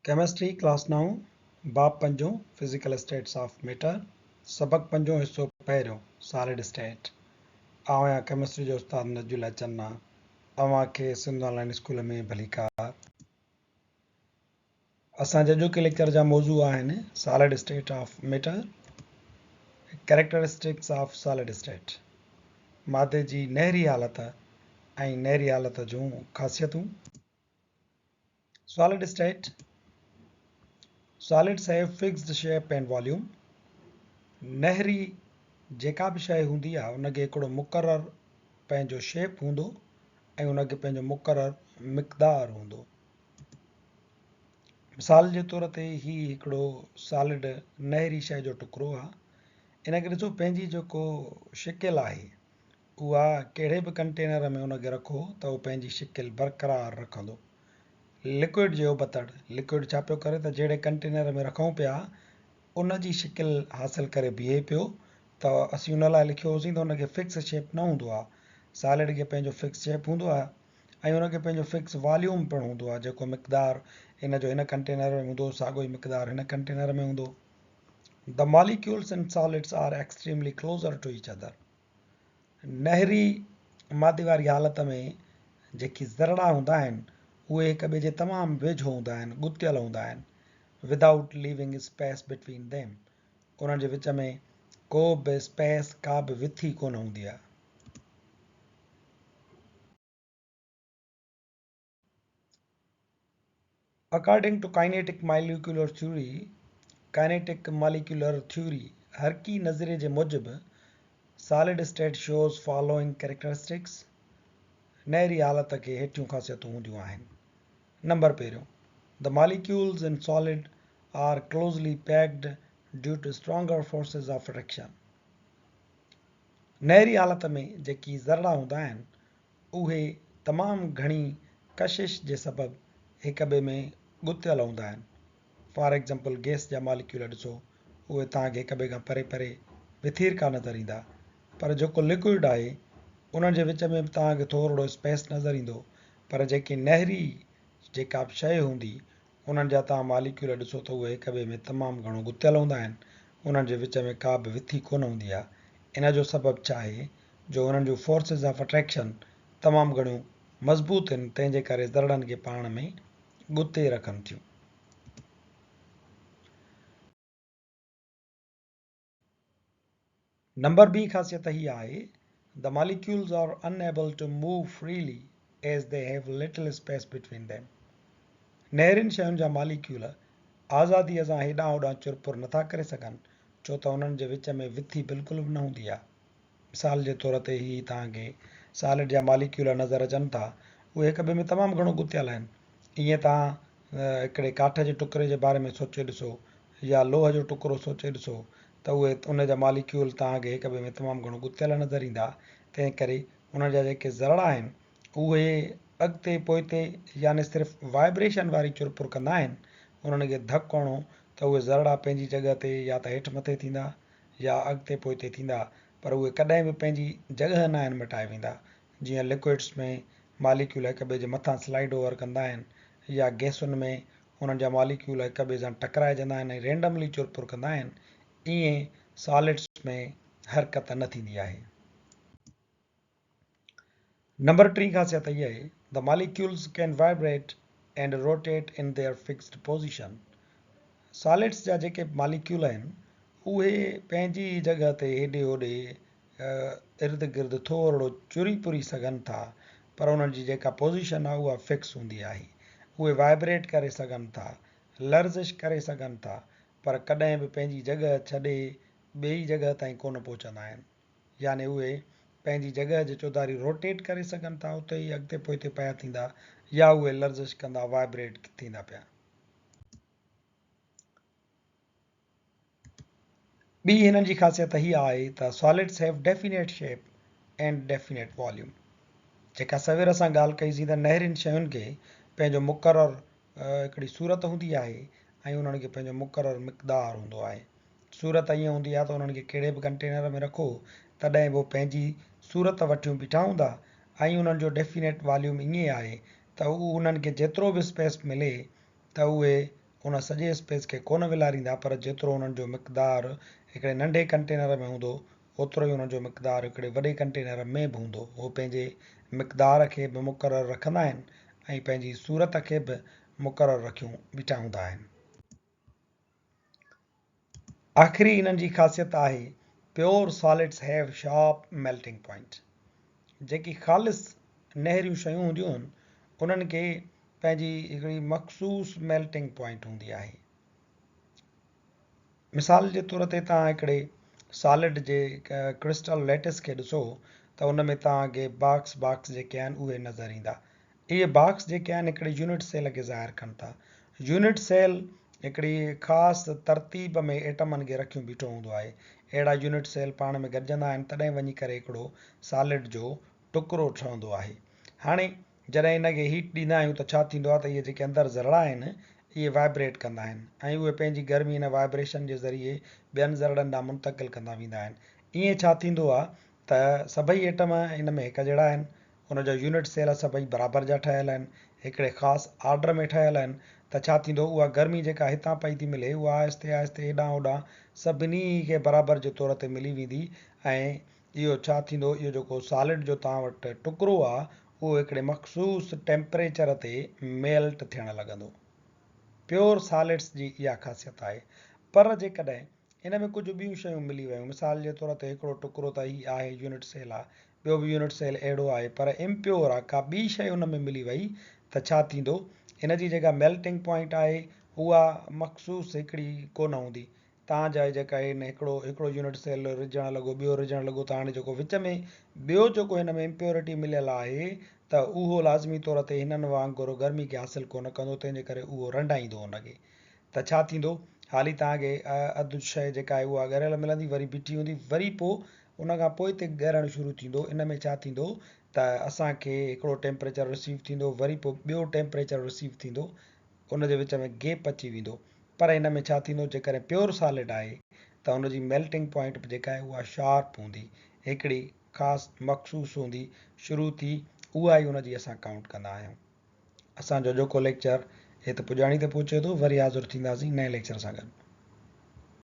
Chemistry class نائون، باب پنجون، physical status of matter, سبق پنجون حصو پهريون، سالڊ اسٽيٽ. آئون آهيان ڪيمسٽري جو استاد نجي الله چنا، اوهان کي سنڌ آن لائين اسڪول ۾ ڀليڪار. اسان جي اڄوڪي ليڪچر جا موضوع آهن solid state of matter, characteristics of solid state, مادي جي نهري حالت ۽ نهري حالت جون خاصيتون. Solid state, Solids have fixed shape and volume، نهري جيڪا به شيء هوندي آهي ان کي هڪڙو مقرر پنهنجو شيپ هوندو ۽ ان کي پنهنجو مقرر مقدار هوندو. مثال جي طور تي هي هڪڙو سالڊ نهري شيء جو ٽڪرو آهي، ان کي ڏسو پنهنجي جيڪو شڪل آهي اها ڪهڙي به ڪنٽينر ۾ ان کي رکو ته اهو پنهنجي شڪل برقرار رکندو. لڪوئڊ جي ابتڙ، لڪوئڊ ڇا پيو ڪري ته جهڙي ڪنٽينر ۾ رکون پيا ان جي شڪل حاصل ڪري بيهي پيو ته اسين ان لاء لکيو هوسين ته ان کي فڪس شيپ نه هوندو آهي. سالڊ کي پنهنجو فڪس شيپ هوندو آهي ۽ ان کي پنهنجو فڪس واليوم پڻ هوندو آهي جيڪو مقدار ان جو هن ڪنٽينر ۾ هوندو ساڳيو ئي مقدار هن ڪنٽينر ۾ هوندو. The molecules in solids are extremely closer to each other. نهري مادي واري حالت ۾ جيڪي ذرڙا هوندا آهن اهي هڪ ٻئي جي تمام ويجهو هوندا آهن، ڳتيل هوندا آهن، Without leaving space between them، انهن جي وچ ۾ ڪو به اسپيس، ڪا به وٿي ڪونه هوندي آهي. According to kinetic molecular theory, Kinetic Molecular Theory، حرڪي نظريي جي موجب، Solid state shows following characteristics، نهري حالت کي هيٺيون خاصيتون هونديون آهن. نمبر پهريون، The molecules in solid are closely packed due to stronger forces of attraction. نهري حالت ۾ جيڪي ذرڙا هوندا آهن اهي تمام گهڻي ڪشش جي سبب هڪ ٻئي ۾ ڳتيل هوندا آهن. فار ايگزامپل گئس جا ماليڪيول ڏسو اهي توهان کي هڪ ٻئي کان پري پري وٿيرڪا نظر ايندا پر جيڪو لڪوئڊ آهي انهن جي وچ ۾ به توهان کي ٿورڙو اسپيس نظر ايندو پر جيڪي نهري جيڪا به شيء هوندي انهن جا توهان ماليڪيول ڏسو ته اهي هڪ ٻئي ۾ تمام گهڻو ڳتيل هوندا آهن، انهن جي وچ ۾ ڪا به وٿي ڪونه هوندي آهي. ان جو سبب ڇا آهي جو انهن جون فورسز آف اٽريڪشن تمام گهڻيون مضبوط آهن، تنهن جي ڪري ذرڙن کي پاڻ ۾ ڳتي رکن ٿيون. نمبر ٻي خاصيت هي آهي، The molecules are unable to move freely as they have little space between them. نهرين شين جا ماليڪيول آزاديء سان هيڏانهن هوڏانهن چرپر نٿا ڪري سگهن ڇو ته انهن جي وچ ۾ وٿي بلڪل به نه هوندي آهي. مثال جي طور تي هي توهان کي سالڊ جا ماليڪيول نظر اچن ٿا اهي هڪ ٻئي ۾ تمام گهڻو ڳتيل آهن. ائين توهان هڪڙي ڪاٺ جي ٽڪري جي باري ۾ سوچي ڏسو يا لوهه جو ٽڪرو سوچي ڏسو ته اهي ان جا ماليڪيول توهان کي هڪ ٻئي ۾ تمام گهڻو ڳتيل نظر ايندا، تنهن ڪري انهن جا جيڪي ذرڙا آهن اهي اڳتي پوئتي يعني صرف وائبريشن واري چرپر ڪندا آهن، انهن کي ڌڪ هڻو ته اهي ذرڙا پنهنجي جڳهه تي يا ته هيٺ مٿي ٿيندا يا اڳتي پوئتي ٿيندا پر اهي ڪڏهن به پنهنجي جڳهه ناهن مٽائي ويندا، جيئن لڪوئڊس ۾ ماليڪيول هڪ ٻئي جي مٿان سلائيڊ اوور ڪندا آهن يا گئسن ۾ انهن جا ماليڪيول هڪ ٻئي سان ٽڪرائجندا آهن ۽ رينڊملي چرپر ڪندا آهن، ائين سالڊس ۾ حرڪت نه ٿيندي آهي. نمبر ٽين خاصيت هيء آهي، The molecules can vibrate and rotate in their fixed position. Solids جا جيڪي به ماليڪيول آهن، اهي پنهنجي ئي جڳهه تي هيڏي هوڏي ارد گرد ٿورڙو چري پري سگهن ٿا پر انهن جي جيڪا پوزيشن آهي اها فڪس هوندي آهي. اهي وائبريٽ ڪري سگهن ٿا، لرزش ڪري سگهن ٿا پر ڪڏهن به پنهنجي جڳهه ڇڏي ٻئي جڳهه تائين ڪونه پهچندا آهن. يعني اهي پنهنجي جڳهه جي چوڌاري روٽيٽ ڪري سگهن ٿا اتي ئي اڳتي پوئتي پيا ٿيندا يا اهي لرزش ڪندا وائبريٽ ٿيندا پيا. ٻي هنن جي خاصيت هيء آهي ته Solids have definite shape and definite volume. جيڪا سوير اسان ڳالهه ڪئي سين ته نهرين شين کي پنهنجو مقرر هڪڙي صورت هوندي آهي ۽ انهن کي پنهنجو مقرر مقدار هوندو آهي. صورت ائين هوندي آهي ته انهن کي ڪهڙي به ڪنٽينر ۾ رکو تڏهن به هو پنهنجي صورت وٺيون بيٺا هوندا ۽ انهن جو ڊيفينيٽ واليوم ائين آهي ته هو انهن کي جيترو به اسپيس ملي ته اهي ان سڄي اسپيس کي ڪونه ولاريندا پر جيترو انهن جو مقدار هڪڙي ننڍي ڪنٽينر ۾ هوندو اوترو ئي انهن جو مقدار هڪڙي وڏي ڪنٽينر ۾ به هوندو. هو پنهنجي مقدار کي به مقرر رکندا آهن ۽ پنهنجي صورت کي به مقرر رکيون بيٺا هوندا آهن. آخري انهن جي خاصيت آهي Pure solids have sharp melting point جيڪي خالص نهريون شيون هونديون آهن انهن کي پنهنجي هڪڙي مخصوص ميلٽنگ پوائنٽ هوندي آهي. مثال جي طور تي توهان هڪڙي سالڊ جي ڪرسٽل ليٽس کي ڏسو ته ان ۾ توهان کي باڪس باڪس جيڪي آهن اهي نظر ايندا. اهي باڪس جيڪي آهن هڪڙي يونٽ سيل کي ظاهر ڪن ٿا. يونٽ سيل هڪڙي خاص ترتيب ۾ ايٽمن کي رکيون بيٺو هوندو آهي. اهڙا يونٽ سيل پاڻ ۾ گڏجندا آهن تڏهن وڃي ڪري هڪڙو سالڊ جو ٽڪرو ٺهندو آهي. هاڻي جڏهن ان کي هيٽ ڏيندا آهيون ته ڇا ٿيندو آهي ته اهي جيڪي اندر ذرڙا آهن اهي وائبريٽ ڪندا آهن ۽ اهي پنهنجي گرمي ان وائبريشن جي ذريعي ٻين ذرڙن ڏانهن منتقل ڪندا ويندا آهن. ائين ڇا ٿيندو آهي ته سڀئي ايٽم ان ۾ هڪ جهڙا آهن ان جا يونٽ سيل سڀئي برابر جا ٺهيل آهن، هڪڙي خاص آرڊر ۾ ٺهيل آهن ته ڇا ٿيندو اها گرمي جيڪا هتان پئي ٿي ملي اها آهستي آهستي هيڏانهن هوڏانهن سڀني کي برابر جي طور تي ملي ويندي ۽ اهو ڇا ٿيندو اهو جيڪو سالڊ جو توهان وٽ ٽڪرو آ اهو هڪڙي مخصوص ٽيمپريچر تي ميلٽ ٿيڻ لڳندو. پيور سالڊس جي اها خاصيت آهي پر جيڪڏهن ان ۾ ڪجهه ٻيون شيون ملي ويون. مثال جي طور تي هڪڙو ٽڪرو ته هي آهي يونٽ سيل آ، ٻيو به يونٽ سيل اهڙو آهي پر امپيور آ، ڪا ٻي شيء ان ۾ ملي وئي ته ڇا ٿيندو؟ ان جي جيڪا ميلٽنگ پوائنٽ آهي اها مخصوص هڪڙي ڪونه هوندي. تان جا جيڪا هن هڪڙو هڪڙو يونٽ سيل رجڻ لڳو ٻيو رجڻ لڳو ته هاڻي جيڪو وچ ۾ ٻيو جيڪو هن ۾ امپيورٽي مليل آهي ته اهو لازمي طور تي هنن وانگر گرمي کي حاصل ڪونه ڪندو تنهن جي ڪري اهو رنڊائيندو ان کي. ته ڇا ٿيندو؟ حالي توهان کي اڌ شيء جيڪا آهي اها ڳريل ملندي، وري بيٺي هوندي، وري پوء ان کان پوئتي ڳرڻ شروع ٿيندو، ان ۾ ڇا ٿيندو ته اسان کي هڪڙو ٽيمپريچر رسيو ٿيندو، وري پوء ٻيو ٽيمپريچر رسيو ٿيندو، ان جي وچ ۾ گيپ اچي ويندو، پر ان ۾ ڇا ٿيندو جيڪڏهن پيور سالڊ آهي ته ان جي ميلٽنگ پوائنٽ به جيڪا آهي اها شارپ هوندي، هڪڙي خاص مخصوص هوندي، شروع ٿي اها ئي ان جي اسان ڪائونٽ ڪندا آهيون. اسان جو اڄوڪو ليڪچر هت پڄاڻي تي پهچي ٿو، وري حاضر ٿينداسين نئين ليڪچر سان گڏ.